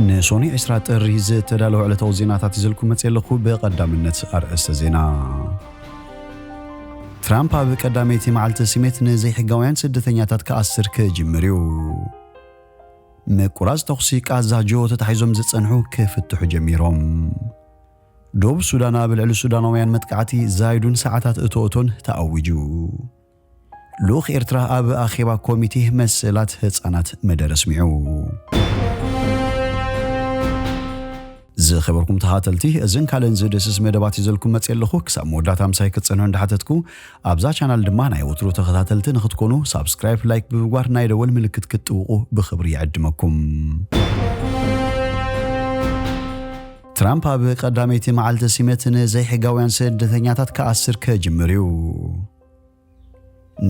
ንሶኒ ዕስራ ጥሪ ዝተዳለወ ዕለታዊ ዜናታት ይዘልኩም መጽእ ኣለኹ። ብቐዳምነት ኣርእስተ ዜና። ትራምፕ ኣብ ቀዳመይቲ መዓልቲ ስሜት ንዘይሕጋውያን ስደተኛታት ክኣስር ክጅምር እዩ። ምቁራጽ ተኹሲ ቃዛ ጆ ተታሒዞም ዝጸንሑ ክፍትሑ ጀሚሮም። ዶብ ሱዳን ኣብ ልዕሊ ሱዳናውያን መጥቃዕቲ ዛይዱን ሰዓታት እቶእቶን ተኣዊጁ። ልኡኽ ኤርትራ ኣብ ኣኼባ ኮሚቴ መሰላት ህጻናት መደረ ኣስሚዑ። ዝኸበርኩም ተኸታተልቲ፣ እዝን ካልእን ዝድስስ መደባት ይዘልኩም መጽእ ኣለኹ። ክሳብ መወዳእታ ምሳይ ክትጸንሑ እንዳሓተትኩ፣ ኣብዛ ቻናል ድማ ናይ ወትሩ ተኸታተልቲ ንኽትኮኑ ሳብስክራይብ፣ ላይክ ብምግባር ናይ ደወል ምልክት ክትጥውቑ ብኽብሪ ይዕድመኩም። ትራምፕ ኣብ ቀዳመይቲ መዓልቲ ስሜት ንዘይሕጋውያን ስደተኛታት ክኣስር ክጅምር እዩ።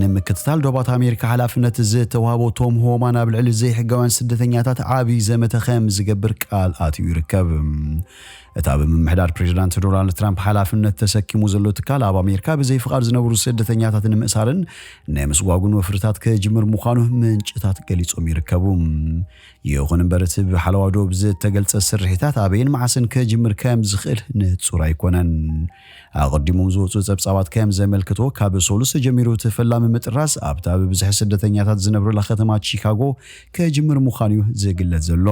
ንምክትታል ዶባት ኣሜሪካ ሓላፍነት ዝተዋህቦ ቶም ሆማን ኣብ ልዕሊ ዘይሕጋውያን ስደተኛታት ዓብዪ ዘመተ ከም ዝገብር ቃል ኣትዩ ይርከብ። እታ ብምምሕዳር ፕሬዚዳንት ዶናልድ ትራምፕ ሓላፍነት ተሰኪሙ ዘሎ ትካል ኣብ ኣሜሪካ ብዘይፍቓድ ዝነብሩ ስደተኛታት ንምእሳርን ንምስጓጉን ወፍርታት ክጅምር ምዃኑ ምንጭታት ገሊጾም ይርከቡ። ይኹን እምበር እቲ ብሓለዋ ዶብ ዝተገልጸ ስርሒታት ኣበይን መዓስን ክጅምር ከም ዝኽእል ንጹር ኣይኮነን። ኣቐዲሞም ዝወፁ ጸብጻባት ከም ዘመልክቶ ካብ ሶሉስ ጀሚሩ እቲ ፈላሚ ምጥራስ ኣብታ ብብዝሒ ስደተኛታት ዝነብረላ ከተማ ቺካጎ ክጅምር ምዃኑ እዩ ዝግለጽ ዘሎ።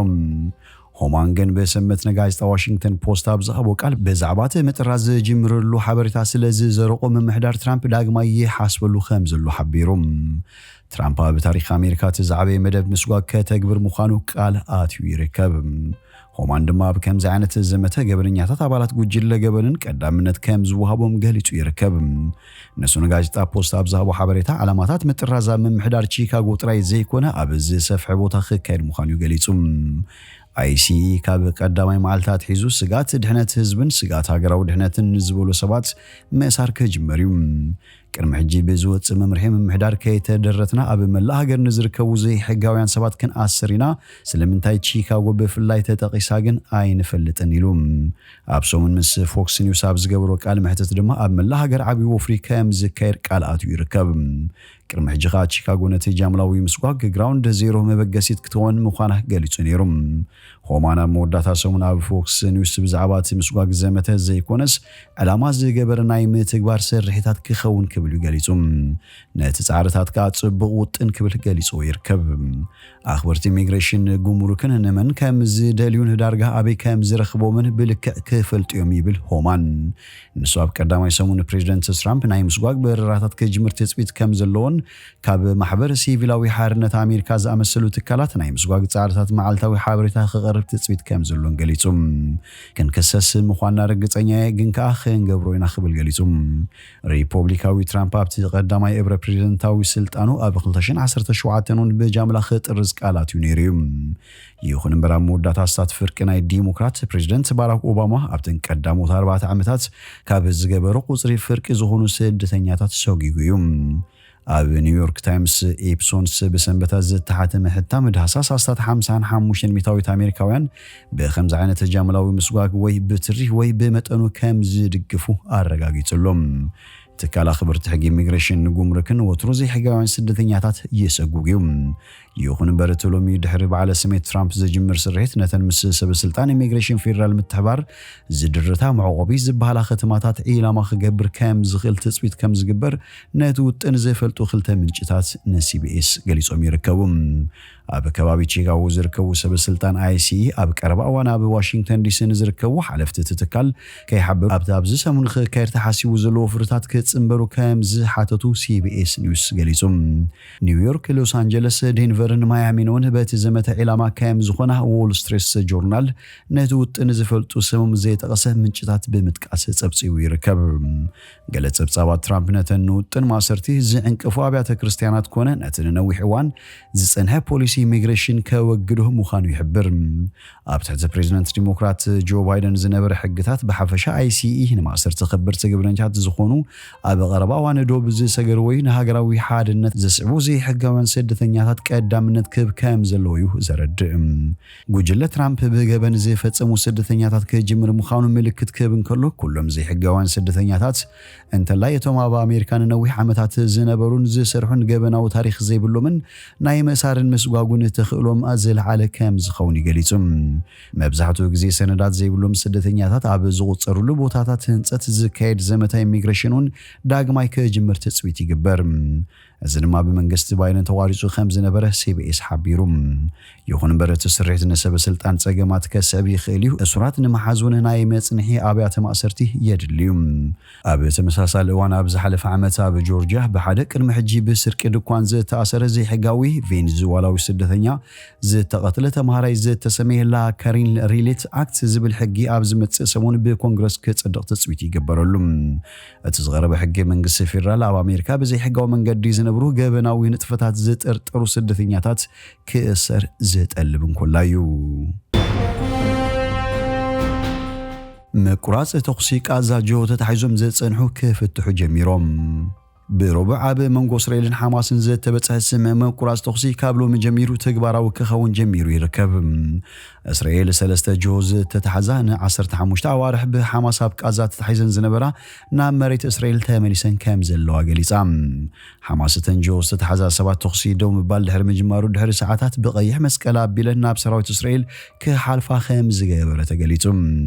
ሆማን ግን ብሰንበት ንጋዜጣ ዋሽንግተን ፖስት ኣብ ዝሃቦ ቃል ብዛዕባ እቲ ምጥራዝ ዝጅምርሉ ሓበሬታ ስለ ዝዘረቆ ምምሕዳር ትራምፕ ዳግማይ ይሓስበሉ ከም ዘሎ ሓቢሩ። ትራምፕ ኣብ ታሪኽ ኣሜሪካ እቲ ዝዓበየ መደብ ምስጓግ ከተግብር ምዃኑ ቃል ኣትዩ ይርከብ። ሆማን ድማ ኣብ ከምዚ ዓይነት ዘመተ ገበነኛታት ኣባላት ጉጅለ ገበንን ቀዳምነት ከም ዝወሃቦም ገሊጹ ይርከብ። ንሱ ንጋዜጣ ፖስት ኣብ ዝሃቦ ሓበሬታ፣ ዕላማታት ምጥራዝ ኣብ ምምሕዳር ቺካጎ ጥራይ ዘይኮነ ኣብ ዝሰፍሐ ቦታ ክካየድ ምዃኑ እዩ ገሊጹ። ኣይሲ ካብ ቀዳማይ መዓልቲ ኣትሒዙ ስግኣት ድሕነት ህዝብን ስግኣት ሃገራዊ ድሕነትን ንዝበሉ ሰባት ምእሳር ክጅመር እዩ። ቅድሚ ሕጂ ብዝወጽእ መምርሒ ምምሕዳር ከይተደረትና ኣብ መላእ ሃገር ንዝርከቡ ዘይሕጋውያን ሰባት ክንኣስር ኢና። ስለምንታይ ቺካጎ ብፍላይ ተጠቒሳ ግን ኣይንፈልጥን ኢሉ። ኣብ ሰሙን ምስ ፎክስ ኒውስ ኣብ ዝገበሮ ቃል መሕትት ድማ ኣብ መላእ ሃገር ዓብዪ ወፍሪ ከም ዝካየድ ቃል ኣትዩ ይርከብ። ቅድሚ ሕጂ ኸኣ ቺካጎ ነቲ ጃምላዊ ምስጓግ ግራውንድ ዜሮ መበገሲት ክትኸውን ምዃና ገሊጹ ነይሩ። ሆማን ኣብ መወዳእታ ሰሙን ኣብ ፎክስ ኒውስ ብዛዕባ እቲ ምስጓግ ዘመተ ዘይኮነስ ዕላማ ዝገበረ ናይ ምትግባር ስርሒታት ክኸውን ክብል እዩ ገሊጹ። ነቲ ጻዕርታት ከኣ ጽቡቕ ውጥን ክብል ገሊጽዎ ይርከብ። ኣኽበርቲ ኢሚግሬሽን ጉምሩክን ንመን ከም ዝደልዩን ዳርጋ ኣበይ ከም ዝረኽቦምን ብልክዕ ክፈልጡ እዮም ይብል ሆማን። ንሱ ኣብ ቀዳማይ ሰሙን ፕሬዚደንት ትራምፕ ናይ ምስጓግ በረራታት ክጅምር ትጽቢት ከም ዘለዎን ካብ ማሕበር ሲቪላዊ ሓርነት ኣሜሪካ ዝኣመሰሉ ትካላት ናይ ምስጓግ ጻዕርታት መዓልታዊ ሓበሬታ ክቐርብ ትጽቢት ከም ዘሎን ገሊጹ። ክንክሰስ ምዃንና ርግጸኛ እየ፣ ግን ከኣ ክንገብሮ ኢና ክብል ገሊጹ። ሪፖብሊካዊ ትራምፕ ኣብቲ ቀዳማይ እብረ ፕሬዚደንታዊ ስልጣኑ ኣብ ክልተ ሽሕን ዓሰርተ ሸውዓተን እውን ብጃምላ ክጥርዝ ቃል ኣትዩ ነይሩ እዩ። ይኹን እምበር ኣብ መወዳእታ ኣስታት ፍርቂ ናይ ዲሞክራት ፕሬዚደንት ባራክ ኦባማ ኣብተን ቀዳሞት ኣርባዕተ ዓመታት ካብ ዝገበሮ ቁጽሪ ፍርቂ ዝኾኑ ስደተኛታት ሰጒጉ እዩ። ኣብ ኒውዮርክ ታይምስ ኢፕሶንስ ብሰንበታት ዝተሓተመ ሕታም ዳህሳስ ኣስታት ሓምሳን ሓሙሽተን ሚእታዊት ኣሜሪካውያን ብኸምዚ ዓይነት ጃምላዊ ምስጓግ ወይ ብትሪ ወይ ብመጠኑ ከም ዝድግፉ ኣረጋጊጹ ኣሎ። ትካል ኣኽበርቲ ሕጊ ኢሚግሬሽን ጉምሩክን ወትሩ ዘይሕጋውያን ስደተኛታት የሰጉግ እዩ። ይኹን እምበር እቲ ሎሚ ድሕሪ በዓለ ስሜት ትራምፕ ዝጅምር ስርሒት ነተን ምስ ሰብ ስልጣን ኢሚግሬሽን ፌደራል ምትሕባር ዝድርታ መዕቆቢ ዝበሃላ ከተማታት ዒላማ ክገብር ከም ዝኽእል ትጽቢት ከም ዝግበር ነቲ ውጥን ዝፈልጡ ክልተ ምንጭታት ንሲቢኤስ ገሊጾም ይርከቡ። ኣብ ከባቢ ቺካጎ ዝርከቡ ሰብ ስልጣን ኣይሲ ኣብ ቀረባ እዋን ኣብ ዋሽንግተን ዲሲ ንዝርከቡ ሓለፍቲ እቲ ትካል ከይሓበሩ ኣብቲ ኣብዚ ሰሙን ክካየድ ተሓሲቡ ዘሎ ወፍርታት ክጽንበሩ ከም ዝሓተቱ ሲቢኤስ ኒውስ ገሊጹ። ኒውዮርክ፣ ሎስ ኣንጀለስ፣ ዴንቨርን ማያሚን እውን በቲ ዘመተ ዒላማ ከም ዝኾና ዎል ስትሪት ጆርናል ነቲ ውጥን ዝፈልጡ ስሞም ዘይጠቐሰ ምንጭታት ብምጥቃስ ጸብጺቡ ይርከብ። ገለ ጸብጻባት ትራምፕ ነተን ንውጥን ማእሰርቲ ዝዕንቅፉ ኣብያተ ክርስትያናት ኮነ ነቲ ንነዊሕ እዋን ዝጸንሐ ፖሊሲ ኢሚግሬሽን ከወግዶ ምዃኑ ይሕብር። ኣብ ትሕቲ ፕሬዚደንት ዲሞክራት ጆ ባይደን ዝነበረ ሕግታት ብሓፈሻ ኣይሲኢ ንማእሰርቲ ከበድቲ ገበነኛታት ዝኾኑ ኣብ ቀረባ እዋን ዶብ ዝሰገሩ ወይ ንሃገራዊ ሓድነት ዘስዕቡ ዘይሕጋውያን ስደተኛታት ቀዳምነት ክህብ ከም ዘለዎ እዩ ዘረድእ። ጉጅለ ትራምፕ ብገበን ዝፈጸሙ ስደተኛታት ክጅምር ምዃኑ ምልክት ክህብ እንከሎ፣ ኩሎም ዘይሕጋውያን ስደተኛታት እንተላይ እቶም ኣብ ኣሜሪካ ንነዊሕ ዓመታት ዝነበሩን ዝሰርሑን ገበናዊ ታሪኽ ዘይብሎምን ናይ መእሳርን ምስጓ እውን ተኽእሎም ዝለዓለ ከም ዝኸውን እዩ ገሊጹ። መብዛሕትኡ ግዜ ሰነዳት ዘይብሎም ስደተኛታት ኣብ ዝቑጸሩሉ ቦታታት ህንጸት ዝካየድ ዘመታ ኢሚግሬሽን እውን ዳግማይ ክጅምር ትጽቢት ይግበር። እዚ ድማ ብመንግስቲ ባይደን ተቋሪጹ ከም ዝነበረ ሲቢኤስ ሓቢሩ። ይኹን እምበር እቲ ስርሒት ንሰበ ስልጣን ጸገማት ከስዕብ ይኽእል እዩ። እሱራት ንምሓዝ እውን ናይ መጽንሒ ኣብያተ ማእሰርቲ የድልዩ። ኣብ ተመሳሳሊ እዋን ኣብ ዝሓለፈ ዓመት ኣብ ጆርጅያ ብሓደ ቅድሚ ሕጂ ብስርቂ ድኳን ዝተኣሰረ ዘይሕጋዊ ቬንዙዋላዊ ስደተኛ ዝተቐትለ ተምሃራይ ዝተሰመየ ላ ካሪን ሪሌት ኣክት ዝብል ሕጊ ኣብ ዝመጽእ ሰሙን ብኮንግረስ ክጸድቕ ትጽቢት ይግበረሉ። እቲ ዝቐረበ ሕጊ መንግስቲ ፌደራል ኣብ ኣሜሪካ ብዘይሕጋዊ መንገዲ ዝነብሩ ገበናዊ ንጥፈታት ዝጥርጠሩ ስደተኛታት ክእሰር ዝጠልብ እንኮላ እዩ። ምቁራጽ ተኹሲ ቃዛ ጆ ተታሒዞም ዝጸንሑ ክፍትሑ ጀሚሮም። ብረቡዕ ኣብ መንጎ እስራኤልን ሓማስን ዝተበጽሐ ስምምዕ ምቁራጽ ተኹሲ ካብ ሎሚ ጀሚሩ ተግባራዊ ክኸውን ጀሚሩ ይርከብ። እስራኤል ሰለስተ ጆ ዝተታሕዛ ን15 ኣዋርሕ ብሓማስ ኣብ ቃዛ ተታሒዘን ዝነበራ ናብ መሬት እስራኤል ተመሊሰን ከም ዘለዋ ገሊጻ። ሓማስ እተን ጆ ዝተታሕዛ ሰባት ተኹሲ ደው ምባል ድሕሪ ምጅማሩ ድሕሪ ሰዓታት ብቐይሕ መስቀል ኣቢለን ናብ ሰራዊት እስራኤል ክሓልፋ ከም ዝገበረ ተገሊጹ።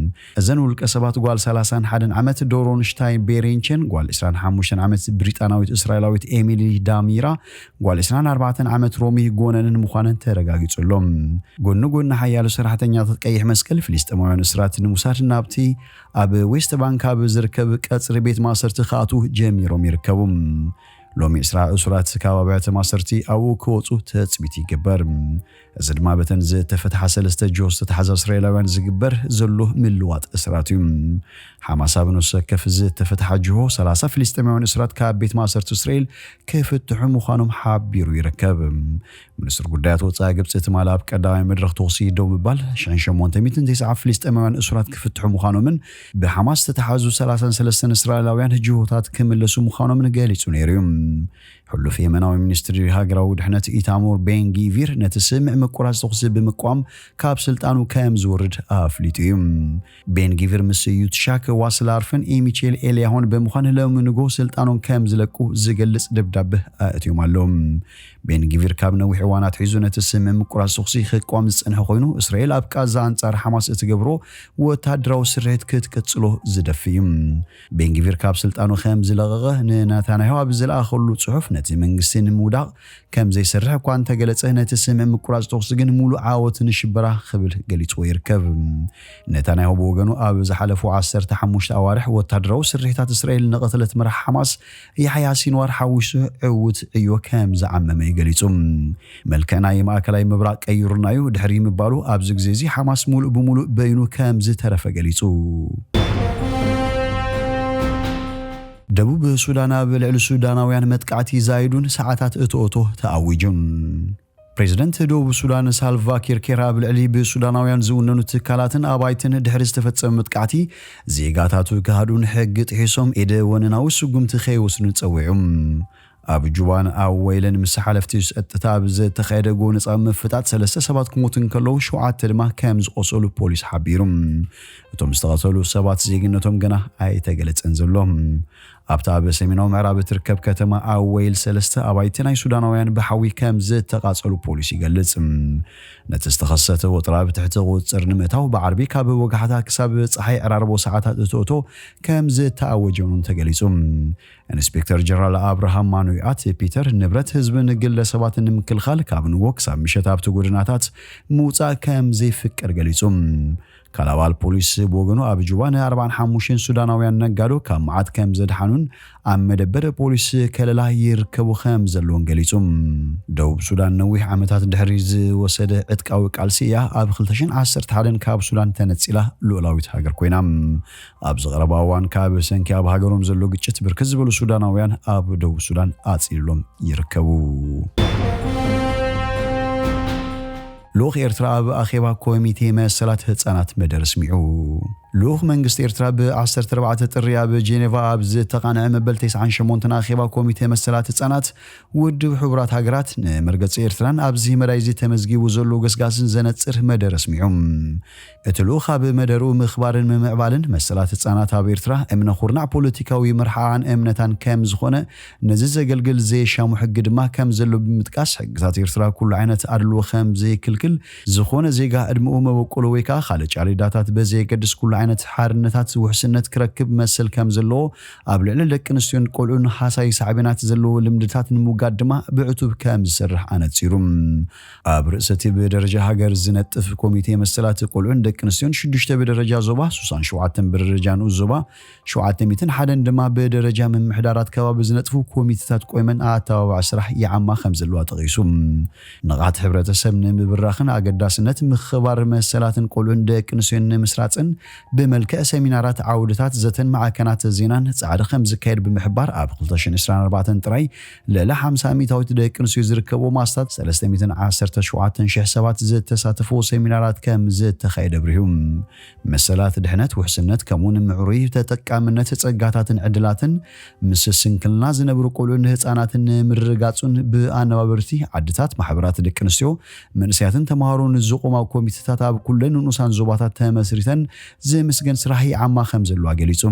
እዘን ውልቀ ሰባት ጓል 31 ዓመት ዶሮን ሽታይን ቤሬንቸን፣ ጓል 25 ዓመት ብሪጣናዊት እስራኤላዊት ኤሚሊ ዳሚራ፣ ጓል 24 ዓመት ሮሚ ጎነንን ምዃነን ተረጋጊጹ ኣሎ። ጎኒ ጎኒ ሓያሎ ሰራሕተኛታት ቀይሕ መስቀል ፍልስጤማውያን እስራት ንምውሳድ ናብቲ ኣብ ዌስት ባንክ ኣብ ዝርከብ ቀጽሪ ቤት ማእሰርቲ ክኣትዉ ጀሚሮም ይርከቡ። ሎሚ 20 እሱራት ካብ ኣብያተ ማእሰርቲ ኣብኡ ክወጹ ትጽቢት ይግበር። እዚ ድማ በተን ዝተፈትሓ ሰለስተ ጆ ዝተታሕዛ እስራኤላውያን ዝግበር ዘሎ ምልዋጥ እስራት እዩ። ሓማስ ኣብ ነፍሲ ወከፍ ዝተፈትሓ ጅሆ 30 ፍልስጤማውያን እስራት ካብ ቤት ማእሰርቲ እስራኤል ክፍትሑ ምዃኖም ሓቢሩ ይርከብ። ሚኒስትር ጉዳያት ወጻኢ ግብጺ ትማሊ ኣብ ቀዳማይ መድረኽ ተኹሲ ደው ምባል ሽሕን ሸሞንተ ሚእትን ተስዓ ፍልስጤማውያን እሱራት ክፍትሑ ምዃኖምን ብሓማስ ዝተታሕዙ 33 እስራኤላውያን ጅሆታት ክምለሱ ምዃኖምን ገሊጹ ነይሩ እዩ። ሕሉፍ የመናዊ ሚኒስትሪ ሃገራዊ ድሕነት ኢታሞር ቤን ጊቪር ነቲ ስምምዕ ምቁራጽ ተኹሲ ብምቋም ካብ ስልጣኑ ከም ዝወርድ ኣፍሊጡ እዩ። ቤን ጊቪር ምስ ዩትሻክ ዋስላርፍን ኢሚቼል ኤልያሆን ብምዃን ሎሚ ንጎ ስልጣኖም ከም ዝለቁ ዝገልጽ ደብዳበ ኣእትዮም ኣለዉ። ቤን ጊቪር ካብ ነዊሕ እዋን ኣትሒዙ ነቲ ስምምዕ ምቁራጽ ተኹሲ ክቋም ዝጸንሐ ኮይኑ፣ እስራኤል ኣብ ቃዛ ኣንጻር ሓማስ እትገብሮ ወታደራዊ ስርሒት ክትቅጽሎ ዝደፊ እዩ። ቤን ጊቪር ካብ ስልጣኑ ከም ዝለቐቐ ንናታንያሁ ኣብ ዝለኣኸሉ ጽሑፍ ነቲ መንግስቲ ንምውዳቕ ከም ዘይሰርሕ እኳ እንተገለጸ፣ ነቲ ስምምዕ ምቁራጽ ተኹሲ ግን ሙሉእ ዓወት ንሽበራ ክብል ገሊጽዎ ይርከብ። ነታንያሁ ብወገኑ ኣብ ዝሓለፉ 15 ኣዋርሕ ወታደራዊ ስርሒታት እስራኤል ንቐተለት መራሕ ሓማስ ያሕያ ሲንዋር ሓዊሱ ዕዉት ዕዮ ከም ዝዓመመ እዩ ገሊጹ። መልክዕ ናይ ማእከላይ ምብራቕ ቀይሩና እዩ ድሕሪ ምባሉ ኣብዚ ግዜ እዚ ሓማስ ሙሉእ ብሙሉእ በይኑ ከም ዝተረፈ ገሊጹ። ደቡብ ሱዳን ኣብ ልዕሊ ሱዳናውያን መጥቃዕቲ ዛይዱን ሰዓታት እቶእቶ ተኣዊጁን። ፕሬዚደንት ደቡብ ሱዳን ሳልቫ ኪር ኬር ኣብ ልዕሊ ብሱዳናውያን ዝውነኑ ትካላትን ኣባይትን ድሕሪ ዝተፈጸመ መጥቃዕቲ ዜጋታቱ ክሃዱን ሕጊ ጥሒሶም ኢደ ወነናዊ ስጉምቲ ከይወስዱን ጸዊዑ። ኣብ ጁባን ኣብ ወይለን ምስ ሓለፍቲ ጸጥታ ኣብ ዝተኻየደ ጎነጻዊ ምፍጣጥ ሰለስተ ሰባት ክሞቱ እንከለዉ ሸውዓተ ድማ ከም ዝቆሰሉ ፖሊስ ሓቢሩ። እቶም ዝተቐተሉ ሰባት ዜግነቶም ገና ኣይተገለጸን ዘሎ። ኣብታ ኣብ ሰሜናዊ ምዕራብ እትርከብ ከተማ ኣወይል ሰለስተ ኣባይቲ ናይ ሱዳናውያን ብሓዊ ከም ዝተቓጸሉ ፖሊስ ይገልጽ። ነቲ ዝተኸሰተ ወጥራ ብትሕቲ ቁጽር ንምእታው ብዓርቢ ካብ ወጋሕታ ክሳብ ጸሓይ ዕራርቦ ሰዓታት እትእቶ ከም ዝተኣወጀ እውን ተገሊጹ። ኢንስፔክተር ጀነራል ኣብርሃም ማኑያት ፒተር ንብረት ህዝብን ግለሰባትን ንምክልኻል ካብ ንጎ ክሳብ ምሸት ኣብቲ ጎደናታት ምውጻእ ከም ዘይፍቀድ ገሊጹ። ካልእ ኣባል ፖሊስ ብወገኑ ኣብ ጁባ ን45 ሱዳናውያን ነጋዶ ካብ መዓት ከም ዘድሓኑን ኣብ መደበር ፖሊስ ከለላ ይርከቡ ከም ዘለውን ገሊጹ። ደቡብ ሱዳን ነዊሕ ዓመታት ድሕሪ ዝወሰደ ዕጥቃዊ ቃልሲ እያ ኣብ 2011 ካብ ሱዳን ተነጺላ ልኡላዊት ሃገር ኮይና። ኣብዚ ቀረባ እዋን ካብ ሰንኪ ኣብ ሃገሮም ዘሎ ግጭት ብርክት ዝበሉ ሱዳናውያን ኣብ ደቡብ ሱዳን ኣጽሊሎም ይርከቡ። ልኡኽ ኤርትራ ኣብ ኣኼባ ኮሚቴ መሰላት ህጻናት መደረ ስሚዑ። ልኡኽ መንግስቲ ኤርትራ ብ ዓሰርተ ኣርባዕተ ጥሪ ኣብ ጄኔቫ ኣብ ዝተቓንዐ መበል ተስዓን ሸሞንተን ኣኼባ ኮሚቴ መሰላት ህጻናት ውድብ ሕቡራት ሃገራት፣ ንመርገጺ ኤርትራን ኣብዚ መዳይ እዚ ተመዝጊቡ ዘሎ ገስጋስን ዘነጽር መደረ ኣስሚዑ። እቲ ልኡኽ ኣብ መደርኡ፣ ምኽባርን ምምዕባልን መሰላት ህጻናት ኣብ ኤርትራ እምነ ኩርናዕ ፖለቲካዊ መርሓኣን እምነታን ከም ዝኾነ፣ ነዚ ዘገልግል ዘየሻሙ ሕጊ ድማ ከም ዘሎ ብምጥቃስ፣ ሕግታት ኤርትራ ኩሉ ዓይነት ኣድልዎ ከም ዘይክልክል፣ ዝኾነ ዜጋ ዕድመኡ፣ መበቆሉ ወይ ከዓ ካልእ ጫሊዳታት በዘየገድስ ኩሉ ዓይነት ሓርነታት ውሕስነት ክረክብ መሰል ከም ዘለዎ፣ ኣብ ልዕሊ ደቂ ኣንስትዮን ቆልዑን ሃሳይ ሳዕቤናት ዘለዎ ልምድታት ንምውጋድ ድማ ብዕቱብ ከም ዝሰርሕ ኣነጺሩ። ኣብ ርእሲ እቲ ብደረጃ ሃገር ዝነጥፍ ኮሚቴ መሰላት ቆልዑን ደቂ ኣንስትዮን፣ ሽዱሽተ ብደረጃ ዞባ፣ ሱሳን ሸውዓተን ብደረጃ ንኡስ ዞባ፣ ሸውዓተ ሚእትን ሓደን ድማ ብደረጃ ምምሕዳራት ከባቢ ዝነጥፉ ኮሚቴታት ቆይመን ኣተባባዒ ስራሕ ይዓማ ከም ዘለዋ ጠቒሱ። ንቕሓት ሕብረተሰብ ንምብራኽን ኣገዳስነት ምኽባር መሰላትን ቆልዑን ደቂ ኣንስትዮን ንምስራጽን ብመልክዕ ሰሚናራት፣ ዓውድታት፣ ዘተን ማዕከናት ዜናን ጻዕሪ ከም ዝካየድ ብምሕባር፣ ኣብ ክልተ ሽሕን ዕስራን ኣርባዕተን ጥራይ ልዕሊ ሓምሳ ሚእታዊት ደቂ ኣንስትዮ ዝርከብዎም ኣስታት ሰለስተ ሚእትን ዓሰርተ ሸውዓተን ሽሕ ሰባት ዝተሳተፍዎ ሰሚናራት ከም ዝተኻየደ ኣብሪሁ። መሰላት፣ ድሕነት፣ ውሕስነት ከምኡውን ምዕሩይ ተጠቃምነት ጸጋታትን ዕድላትን ምስ ስንክልና ዝነብሩ ቆልዑን ህጻናትን ንምርግጋጹን ብኣነባበርቲ ዓድታት፣ ማሕበራት ደቂ ኣንስትዮ፣ መንእሰያትን ተምሃሮን ዝቖማ ኮሚቴታት ኣብ ኩለን ንኡሳን ዞባታት ተመስሪተን ዝምስገን ስራሕ ይዓማ ከም ዘለዋ ገሊጹ።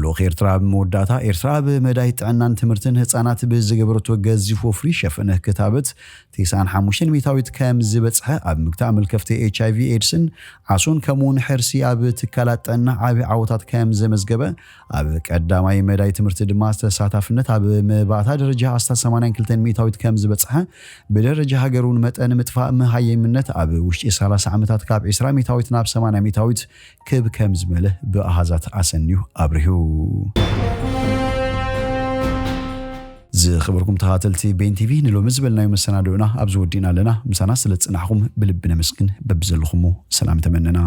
ልኡኽ ኤርትራ ኣብ መወዳእታ፣ ኤርትራ ኣብ መዳይ ጥዕናን ትምህርትን ህጻናት ብዝገበረቶ ገዚፍ ወፍሪ ሸፈነ ክታበት፣ ተስዓን ሓሙሽተን ሚእታዊት ከም ዝበጽሐ፣ ኣብ ምግታእ መልከፍቲ ኤች ኣይ ቪ ኤድስን ዓሶን ከምኡውን ሕርሲ ኣብ ትካላት ጥዕና ዓቢ ዓወታት ከም ዘመዝገበ፣ ኣብ ቀዳማይ መዳይ ትምህርቲ ድማ ተሳታፍነት ኣብ መባእታ ደረጃ ኣስታት ሰማንያን ክልተን ሚእታዊት ከም ዝበጽሐ፣ ብደረጃ ሃገር እውን መጠን ምጥፋእ መሃይምነት ኣብ ውሽጢ ሰላሳ ዓመታት ካብ ዕስራ ሚእታዊት ናብ ሰማንያ ሚእታዊት ክብ ከም ዝመለ ብኣሃዛት ኣሰንዩ ኣብሪሁ። ዝኸበርኩም ተኸታተልቲ ቤን ቲቪ፣ ንሎሚ ዝበልናዮ መሰናድኦና ኣብዚ ወዲእና ኣለና። ምሳና ስለ ዝጸናሕኩም ብልቢ ነመስግን። በብዘለኹሞ ሰላም ተመነና።